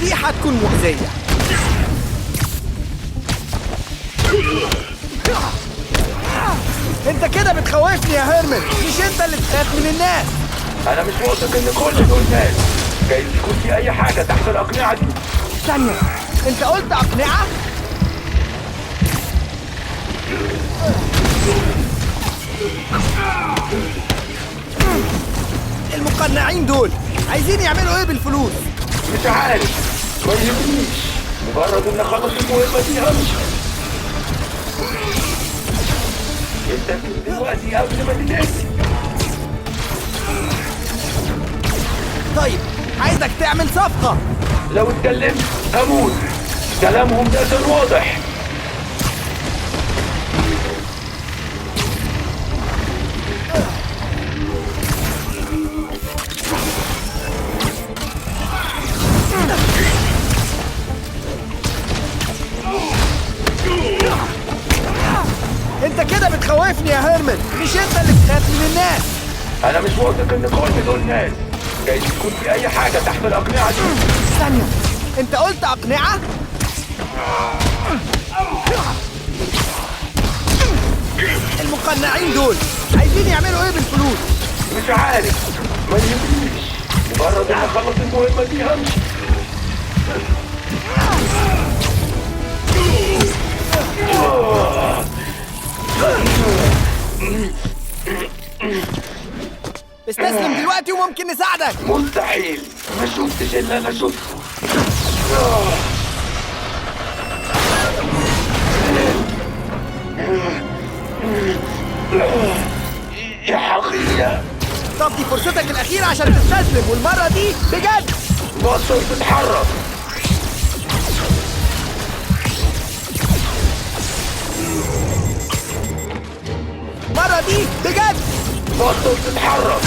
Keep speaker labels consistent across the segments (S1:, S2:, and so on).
S1: دي هتكون مؤذية. انت كده بتخوفني يا هيرمان، مش انت اللي تخاف من الناس.
S2: انا مش واثق ان كل دول ناس، جايز يكون في اي حاجة تحت الاقنعة دي.
S1: ثانية، انت قلت اقنعة؟ المقنعين دول عايزين يعملوا ايه بالفلوس؟
S2: مش عارف، ما يهمنيش، مجرد ان اخلص المهمة دي همشي. استسلم دلوقتي قبل ما تتأذي.
S1: طيب عايزك تعمل صفقة.
S2: لو اتكلمت هموت، كلامهم ده كان واضح.
S1: انت كده بتخوفني يا هيرمان، مش انت اللي تخاف من الناس.
S2: انا مش واثق ان كل دول ناس، جايز يكون في اي حاجة تحت الاقنعة دي.
S1: ثانية، انت قلت اقنعة؟ المقنعين دول عايزين يعملوا ايه بالفلوس؟
S2: مش عارف، ما يهمنيش، مجرد ان اخلص المهمة دي همشي.
S1: استسلم دلوقتي وممكن نساعدك.
S2: مستحيل، ما شفتش اللي انا شفته. يا حقيقة.
S1: طب دي فرصتك الأخيرة عشان تستسلم، والمرة دي بجد.
S2: بطل تتحرك.
S1: المرة دي بجد.
S2: بطل تتحرك.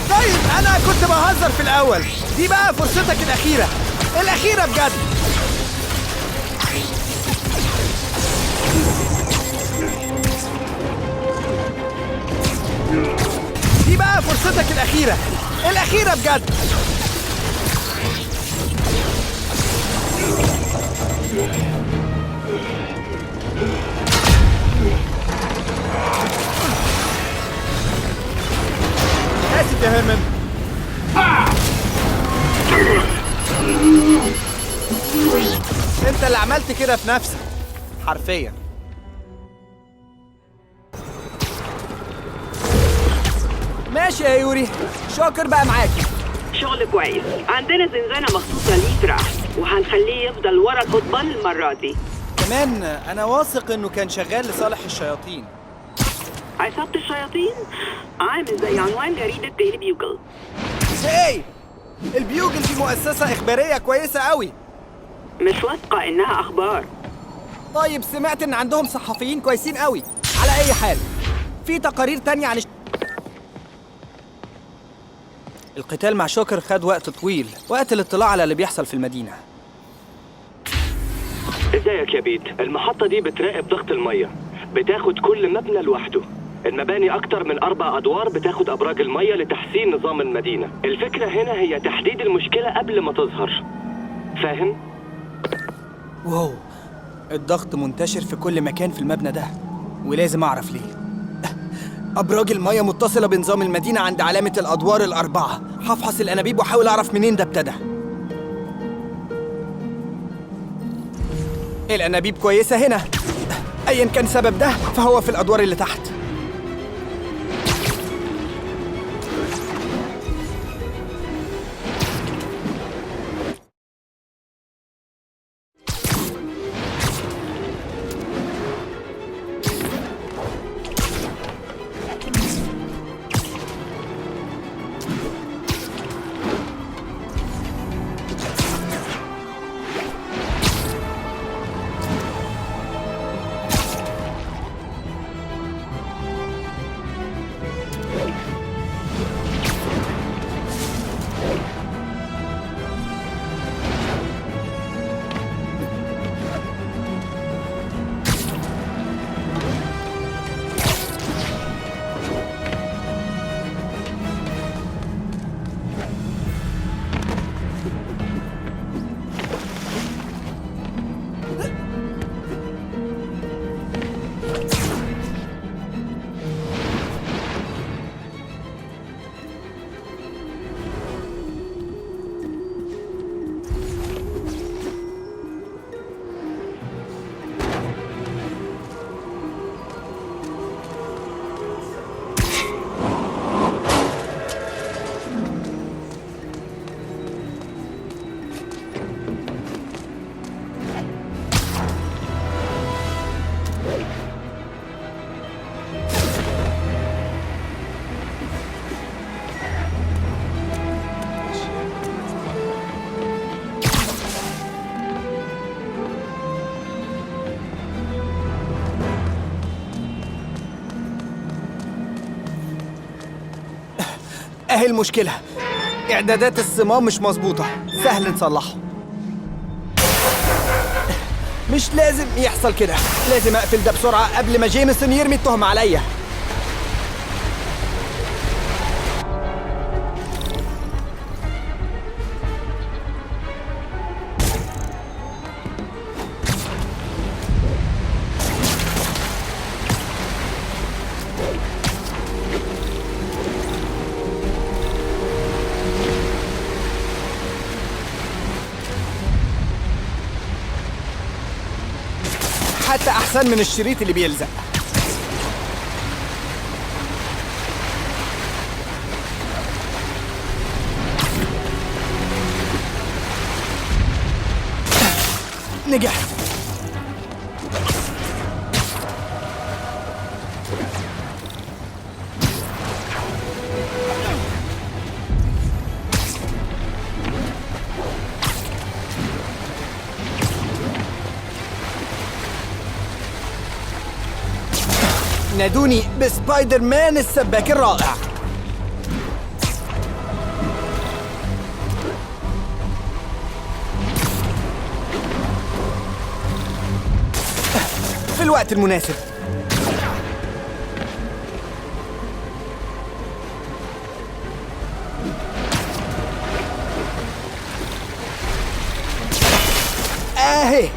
S1: طيب أنا كنت بهزر في الأول، دي بقى فرصتك الأخيرة، الأخيرة بجد. دي بقى فرصتك الأخيرة، الأخيرة بجد. آسف يا هيرمان. انت اللي عملت كده في نفسك حرفيا. ماشي يا يوري، شاكر بقى معاك.
S3: شغل كويس. عندنا زنزانة مخصوصة ليه تحت، وهنخليه يفضل ورا القضبان المرة دي.
S1: كمان انا واثق انه كان شغال لصالح الشياطين.
S3: عصابة الشياطين؟ عامل زي عنوان جريدة ديلي بيوجل.
S1: هاي، البيوجل دي مؤسسة إخبارية كويسة قوي.
S3: مش واثقة إنها أخبار.
S1: طيب سمعت إن عندهم صحفيين كويسين قوي. على أي حال في تقارير تانية عن القتال مع شوكر خد وقت طويل، وقت الاطلاع على اللي بيحصل في المدينة.
S4: ازيك يا بيت؟ المحطة دي بتراقب ضغط المية، بتاخد كل مبنى لوحده. المباني أكتر من 4 أدوار بتاخد أبراج المية لتحسين نظام المدينة. الفكرة هنا هي تحديد المشكلة قبل ما تظهر، فاهم؟
S1: واو، الضغط منتشر في كل مكان في المبنى ده، ولازم أعرف ليه. أبراج المية متصلة بنظام المدينة عند علامة الأدوار ال4. هفحص الأنابيب وأحاول أعرف منين ده ابتدى. الأنابيب كويسة هنا، أيا كان سبب ده فهو في الأدوار اللي تحت. اهي المشكلة، اعدادات الصمام مش مظبوطة. سهل نصلحه. مش لازم يحصل كده. لازم اقفل ده بسرعة قبل ما جيمسون يرمي التهمة عليا. حتى أحسن من الشريط اللي بيلزق. نجحت. نادوني بسبايدر مان السباك الرائع. في الوقت المناسب. اهي.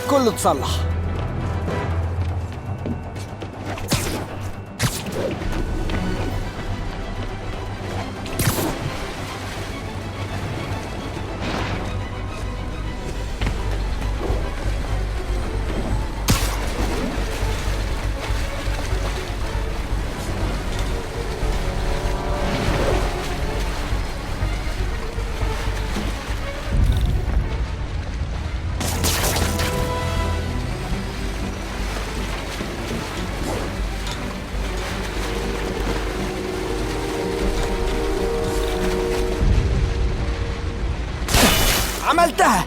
S1: كله اتصلح. عملتها.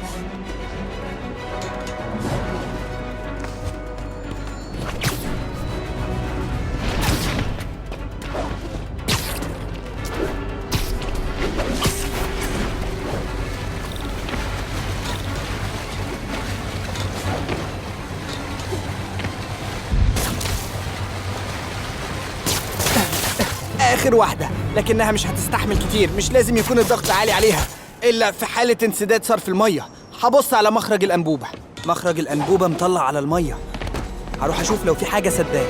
S1: آخر واحدة، لكنها مش هتستحمل كتير. مش لازم يكون الضغط عالي عليها إلا في حالة انسداد صرف المية. هبص على مخرج الأنبوبة. مخرج الأنبوبة مطلع على المية. هروح أشوف لو في حاجة سداه.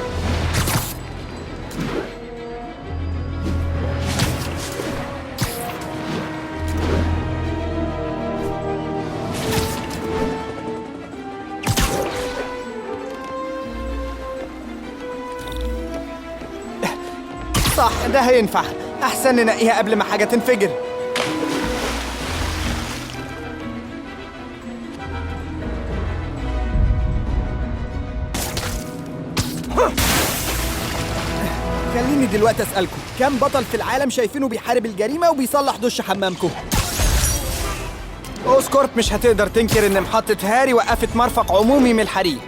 S1: صح، ده هينفع. أحسن ننقيها قبل ما حاجة تنفجر. خليني دلوقتي أسألكم، كم بطل في العالم شايفينه بيحارب الجريمة وبيصلح دش حمامكم؟ أوسكورب مش هتقدر تنكر إن محطة هاري وقفت مرفق عمومي من الحريق.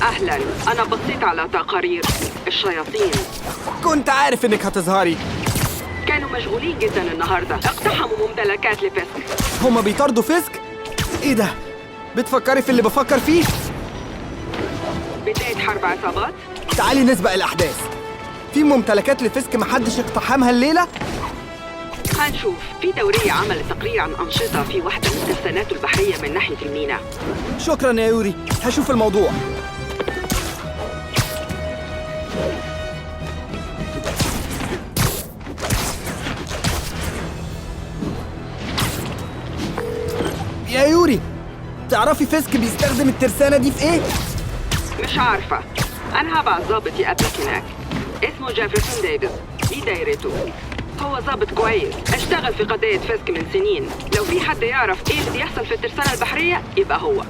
S3: أهلاً، أنا بصيت على تقارير الشياطين.
S1: كنت عارف إنك هتظهري.
S3: كانوا مشغولين جداً النهاردة، اقتحموا ممتلكات لفيسك.
S1: هما بيطاردوا فيسك؟ إيه ده؟ بتفكري في اللي بفكر فيه؟
S3: بداية حرب عصابات؟
S1: تعالي نسبق الأحداث. في ممتلكات لفيسك محدش اقتحمها الليلة؟
S3: هنشوف. في دورية عملت تقرير عن أنشطة في واحدة من ترساناته البحرية من ناحية الميناء.
S1: شكراً يا يوري، هشوف الموضوع. يا يوري، تعرفي فيسك بيستخدم الترسانة دي في إيه؟
S3: مش عارفة. أنا هبعت ضابط يقابلك هناك، اسمه جيفرسون ديفيز، دي دايرته. هو ظابط كويس، اشتغل في قضية فيسك من سنين. لو في حد يعرف ايه اللي بيحصل في الترسانة البحرية يبقى هو.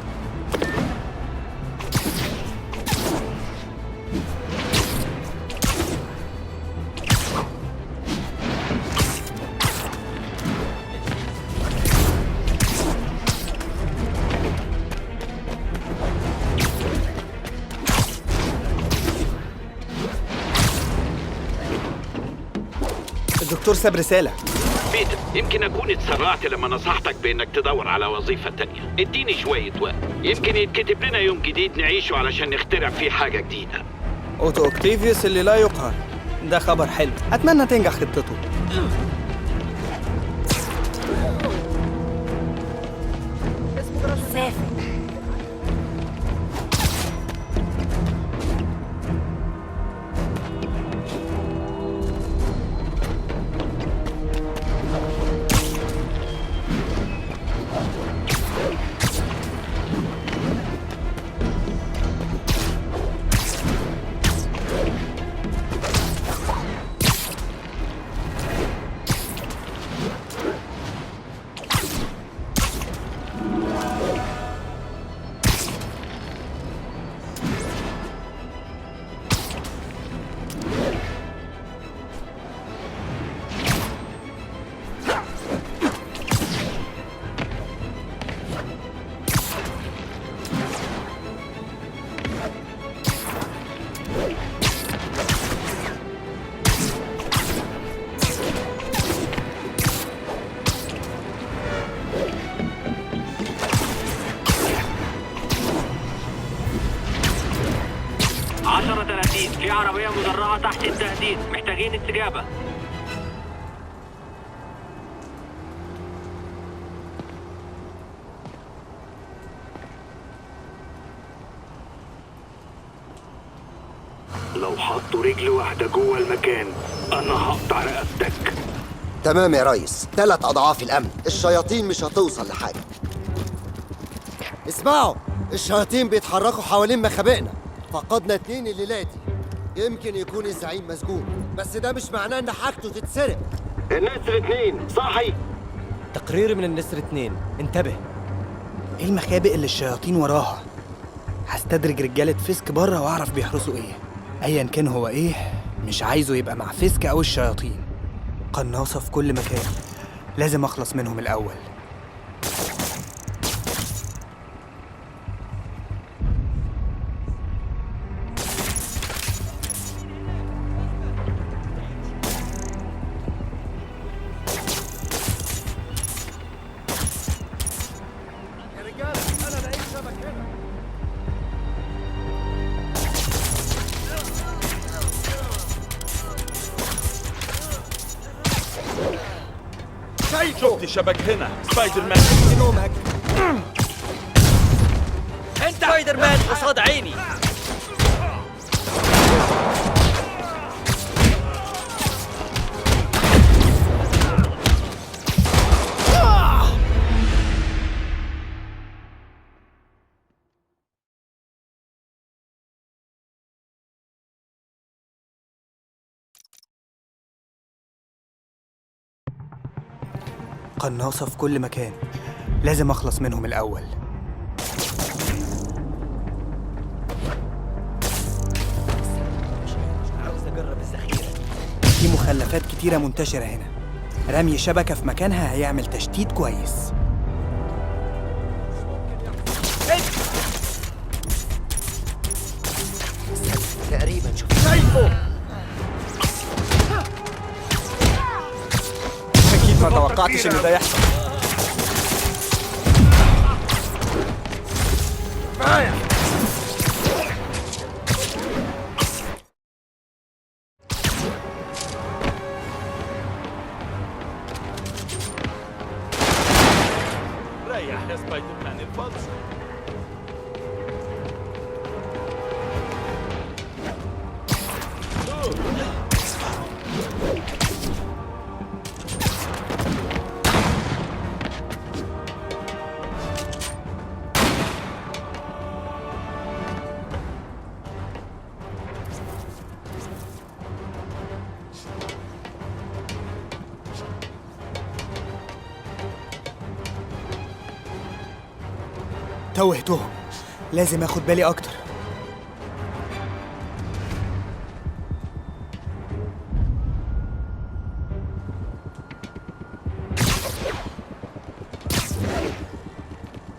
S1: الدكتور ساب رسالة.
S5: بيتر، يمكن أكون اتسرعت لما نصحتك بإنك تدور على وظيفة تانية. اديني شوية وقت، يمكن يتكتب لنا يوم جديد نعيشه علشان نخترع فيه حاجة جديدة.
S1: أوتو أوكتافيوس اللي لا يقهر، ده خبر حلو، أتمنى تنجح خطته.
S6: سافر.
S7: في عربية مدرعة تحت التهديد، محتاجين استجابة.
S2: لو حطوا رجل واحدة جوه المكان أنا هقطع رقبتك.
S8: تمام يا ريس، 3 أضعاف الأمن، الشياطين مش هتوصل لحاجة. اسمعوا، الشياطين بيتحركوا حوالين مخابئنا. فقدنا 2 الليلة دي. يمكن يكون الزعيم مسجون، بس ده مش معناه إن حاجته تتسرق.
S4: النسر 2 صاحي.
S9: تقرير من النسر 2، انتبه.
S1: ايه المخابئ اللي الشياطين وراها؟ هستدرج رجالة فيسك بره واعرف بيحرسوا ايه. ايا كان هو ايه، مش عايزه يبقى مع فيسك او الشياطين. قناصة في كل مكان، لازم اخلص منهم الاول.
S8: يا رجالة، أنا لقيت شبك هنا.
S2: شفت شبك هنا سبايدر مان.
S9: انت سبايدر مان قصاد عيني.
S1: قناصة في كل مكان، لازم أخلص منهم الأول.
S9: عاوز أجرب الذخيرة.
S1: في مخلفات كتيرة منتشرة هنا، رمي شبكة في مكانها هيعمل تشتيت كويس.
S8: تقريبا شفت شايفه.
S1: أكيد ما توقعتش إن ده يحصل.
S2: ريح يا سبايدر مان الفالصو.
S1: توهتهم، لازم اخد بالي اكتر.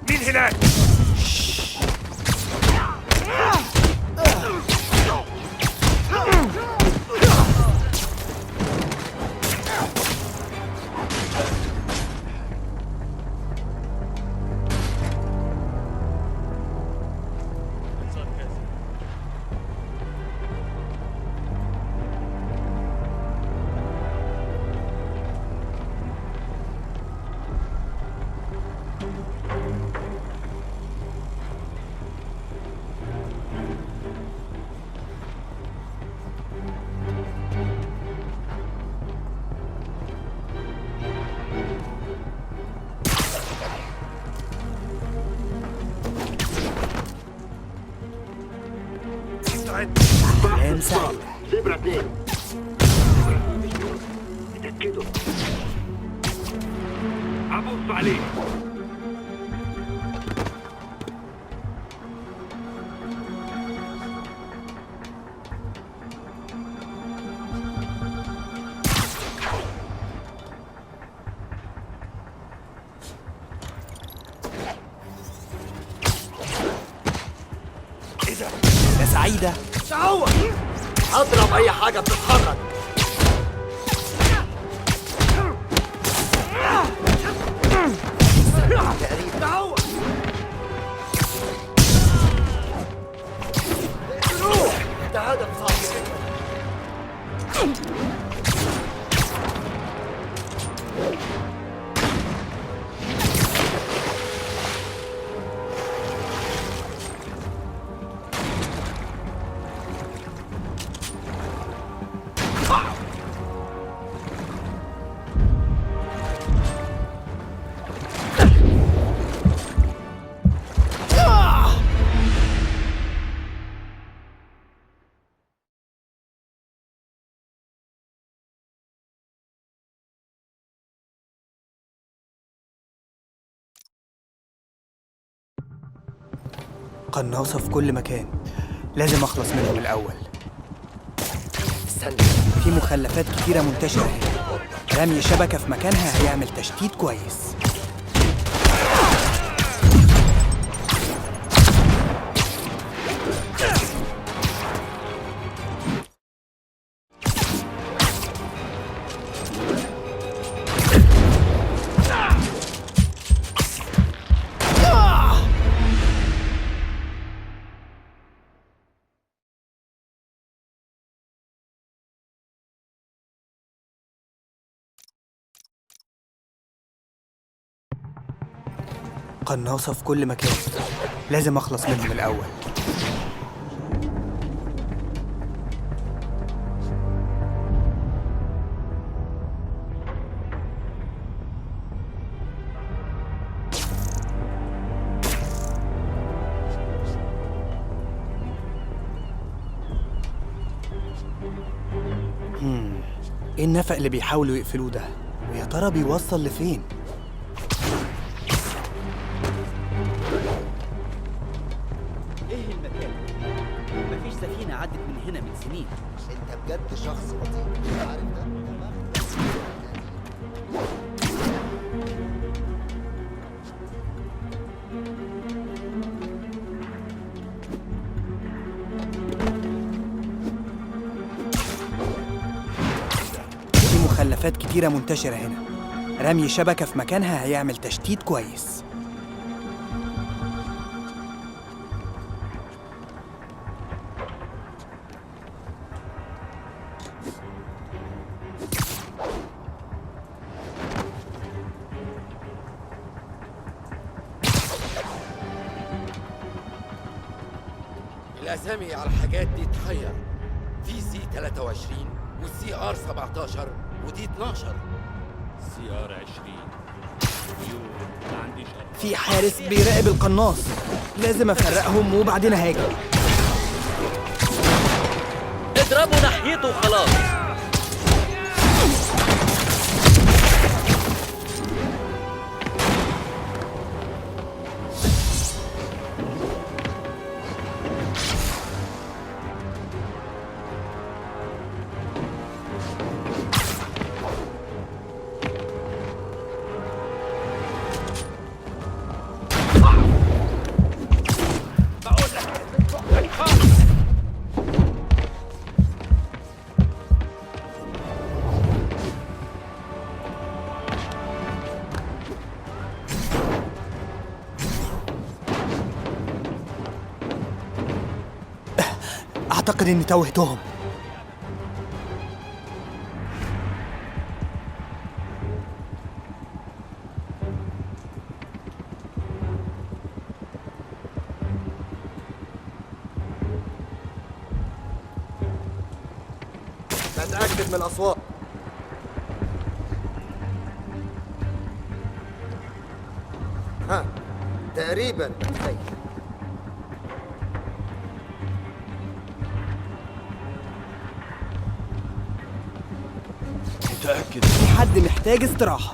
S2: مين هناك؟
S1: ايام سعيدة.
S4: زبرة 2 اتأكدوا.
S2: ابص عليه.
S1: يا سعيدة
S8: اضرب اي حاجة بتتحرك. تقريبا. اقتلوه! ده هدف صعب جدا.
S1: قناصة في كل مكان، لازم أخلص منهم الأول.
S9: استنى،
S1: في مخلفات كتيرة منتشرة هنا، رمي شبكة في مكانها هيعمل تشتيت كويس. قناصة في كل مكان، لازم أخلص منهم الأول. إيه النفق اللي بيحاولوا يقفلوه ده؟ ويا ترى بيوصل لفين؟
S6: ايه المكان؟ مفيش سفينة عدت من هنا من سنين.
S8: انت بجد شخص بطيء، عارف ده؟ تمام.
S1: في مخلفات كتيرة منتشرة هنا، رمي شبكة في مكانها هيعمل تشتيت كويس.
S10: الأسامي على الحاجات دي تحير. في C 23 وال CR 17 و D 12.
S11: CR 20. يو، ما عنديش أرقام.
S1: في حارس بيراقب القناص، لازم افرقهم وبعدين هاجم.
S9: اضربوا ناحيته وخلاص.
S1: أعتقد إني توهتهم.
S8: بتأكد من الأصوات. ها تقريبا بتخيل.
S11: متأكد
S1: في حد محتاج استراحة.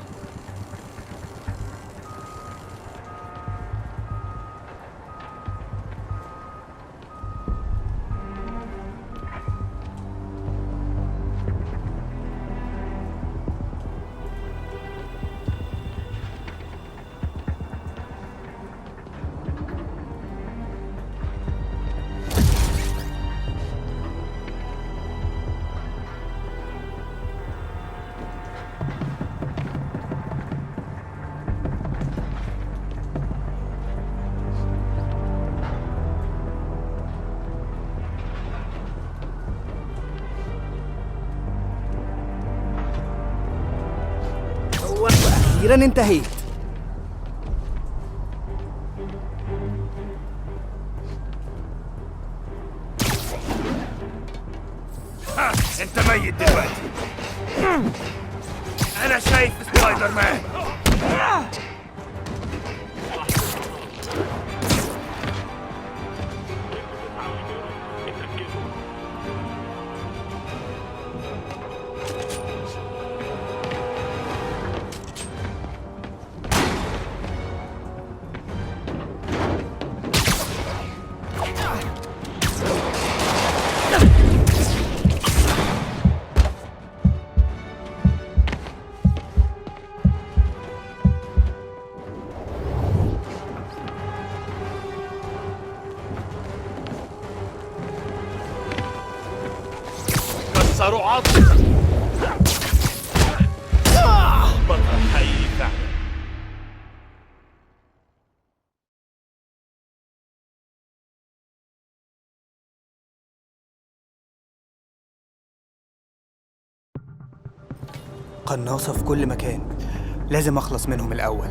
S1: وأخيرا انتهيت.
S2: ها، انت ميت دلوقتي. انا شايف سبايدر مان. كسروا عظمك. بطل حقيقي فعلا.
S1: قناصة في كل مكان، لازم أخلص منهم الأول.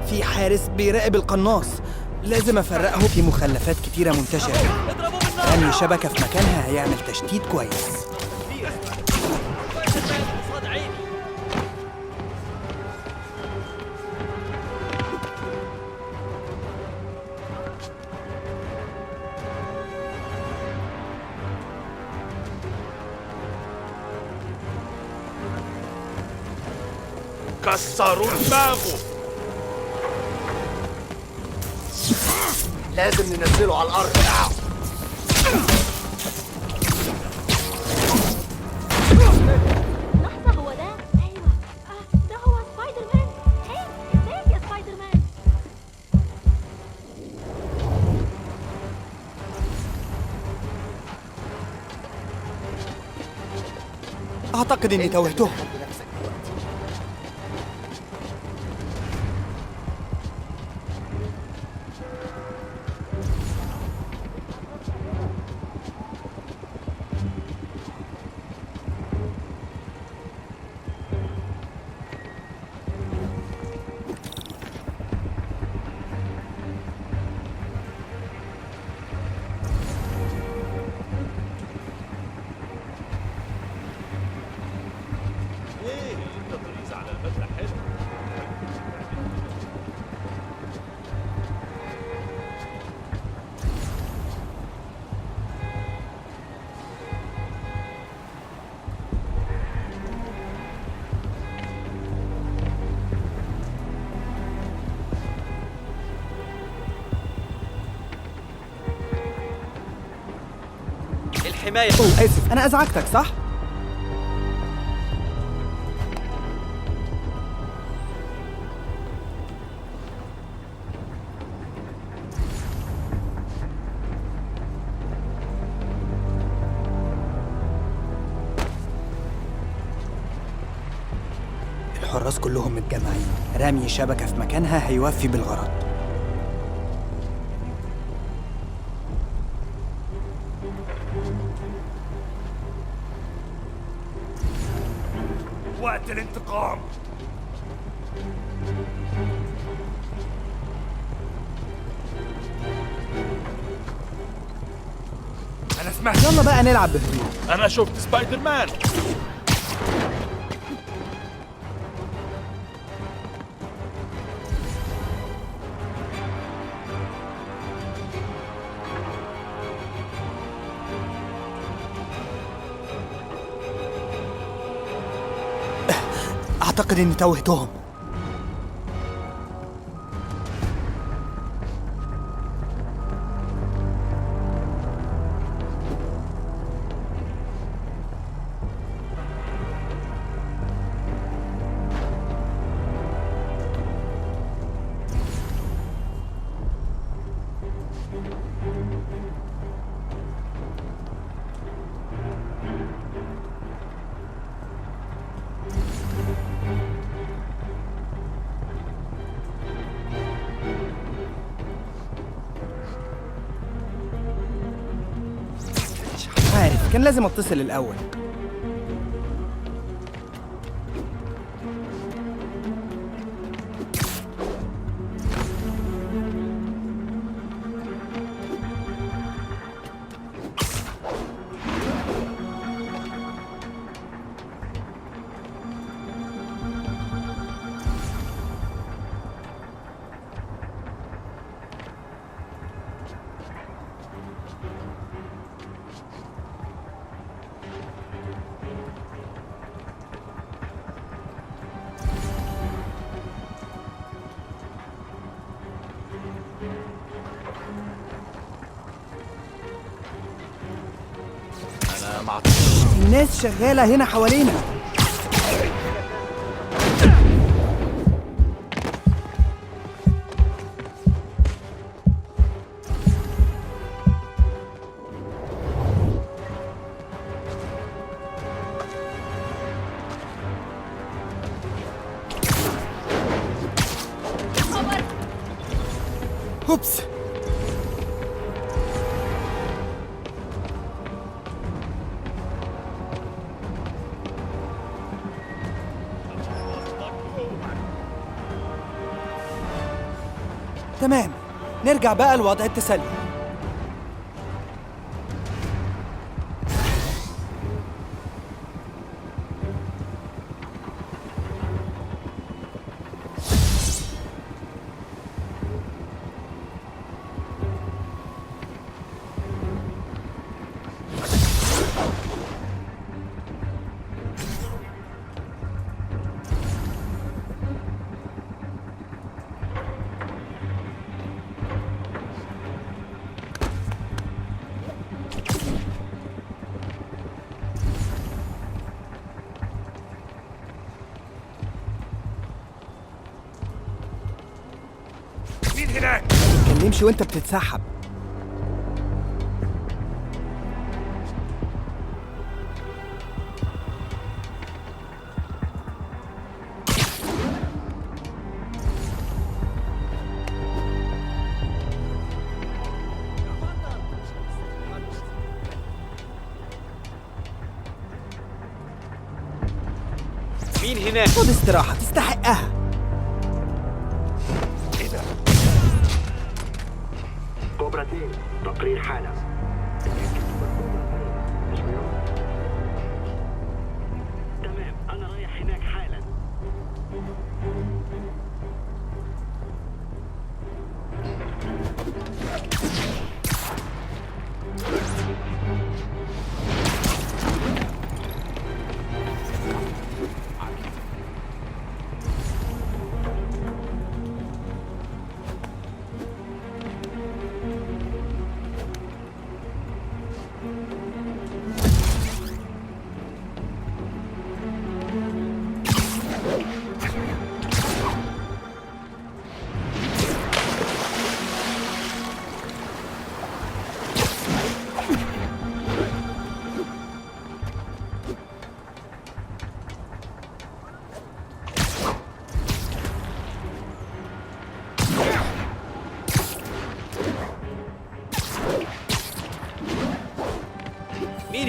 S1: في حارس بيراقب القناص، لازم أفرقه. في مخلفات كتيرة منتشرة، رمي شبكة في مكانها هيعمل تشتيت كويس.
S2: كسروا دماغه.
S8: لازم ننزله على الأرض.
S12: لحظة، هو ده؟ أيوة، ده هو سبايدر مان. هاي، ازيك يا سبايدر مان؟
S1: أعتقد إني توهتهم.
S9: الحماية.
S1: أوه آسف، أنا أزعجتك صح؟ الحراس كلهم متجمعين. رمي شبكة في مكانها هيوفي بالغرض.
S2: وقت الانتقام. أنا سمعت.
S1: يلا بقى نلعب بهدوء.
S11: أنا شفت سبايدر مان.
S1: أعتقد إني توهتهم. عارف كان لازم اتصل الأول. الناس شغالة هنا حوالينا. أوبس. تمام، نرجع بقى لوضع التسلل.
S2: مين هناك؟
S1: ما تتكلمش وانت بتتسحب.
S9: مين هناك؟
S1: خد استراحة تستحقها.
S2: ايه ده؟
S4: كوبرا 2 تقرير حالة. تمام، أنا رايح هناك حالا.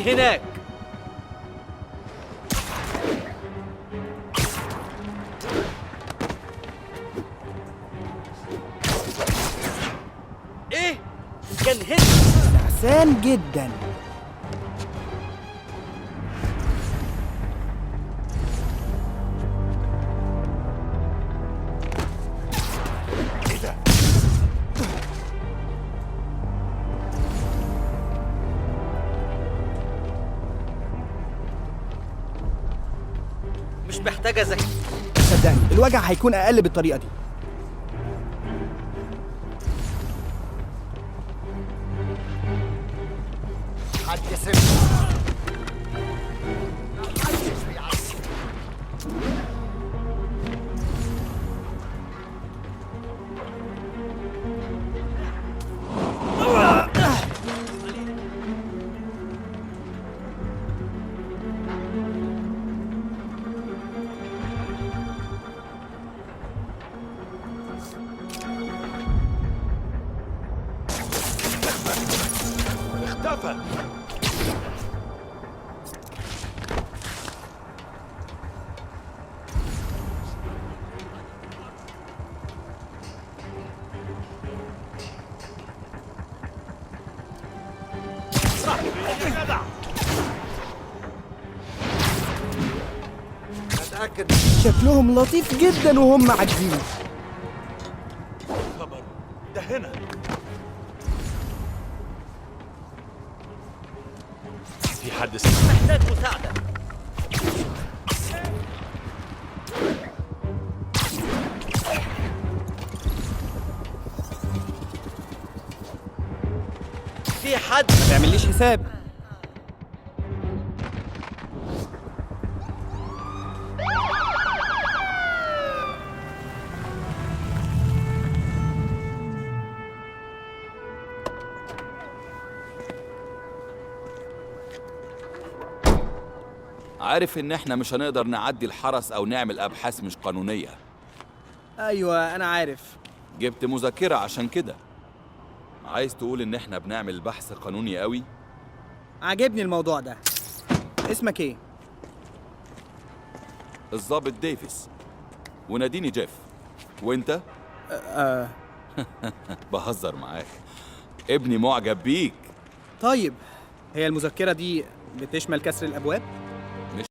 S9: هناك. ايه؟ كان هنا.
S1: نعسان جدا.
S2: ايه ده؟
S9: مش محتاجة ذكاء.
S1: صدقني الوجع هيكون اقل بالطريقة دي.
S8: حد سمع؟ محدش بيعدي.
S2: اختفى.
S8: اتاكد.
S1: شكلهم لطيف جدا وهم عاجزين.
S2: خبر ده هنا. في حد سمع؟
S9: محتاج مساعدة. في حد.
S1: ما تعمليش حساب.
S13: عارف ان احنا مش هنقدر نعدي الحرس او نعمل ابحاث مش قانونية.
S1: ايوه انا عارف.
S13: جبت مذكرة عشان كده. عايز تقول ان احنا بنعمل بحث قانوني قوي؟
S1: عاجبني الموضوع ده. اسمك ايه؟
S13: الضابط ديفيس، وناديني جيف. وانت؟
S1: آه.
S13: بهزر معاك، ابني معجب بيك.
S1: طيب هي المذكرة دي بتشمل كسر الأبواب؟